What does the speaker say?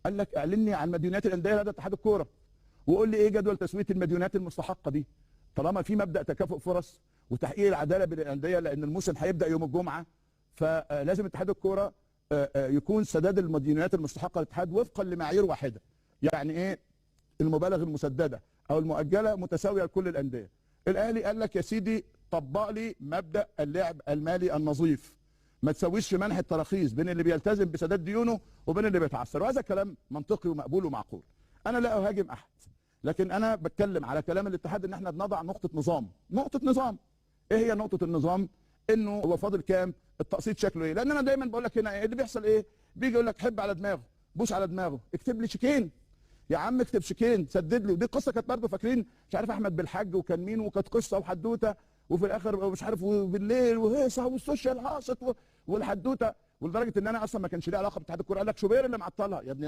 قال لك اعلني عن مديونات الاندية لدى اتحاد الكورة، وقول لي ايه جدول تسويه المديونات المستحقه دي. طالما في مبدا تكافؤ فرص وتحقيق العدالة بين الاندية، لان الموسم هيبدا يوم الجمعة، فلازم اتحاد الكورة يكون سداد المديونات المستحقه للاتحاد وفقا لمعايير واحدة. يعني ايه؟ المبالغ المسدده او المؤجلة متساوية لكل الاندية. الاهلي قال لك يا سيدي طبق لي مبدا اللعب المالي النظيف، ما تسويش في منح التراخيص بين اللي بيلتزم بسداد ديونه وبين اللي بيتعثر، وهذا كلام منطقي ومقبول ومعقول. انا لا اهاجم احد، لكن انا بتكلم على كلام الاتحاد ان احنا بنضع نقطة نظام. نقطة نظام ايه هي نقطة النظام؟ انه هو فاضل كام، التقسيط شكله ايه. لان انا دايما بقول لك هنا ايه اللي بيحصل، ايه بيجي يقول لك حب على دماغه، بوس على دماغه، اكتب لي شيكين يا عم، اكتب شيكين، سدد لي. ودي قصة كانت برضه فاكرين مش عارف احمد بالحج وكان مين، وكانت قصة وحدوته، وفي الاخر مش عارف وبالليل وهيصه وال social هاصت والحدوته، ولدرجه ان انا اصلا ما كانش لي علاقة باتحاد الكورة، قال لك شوبير اللي معطلها يا ابني.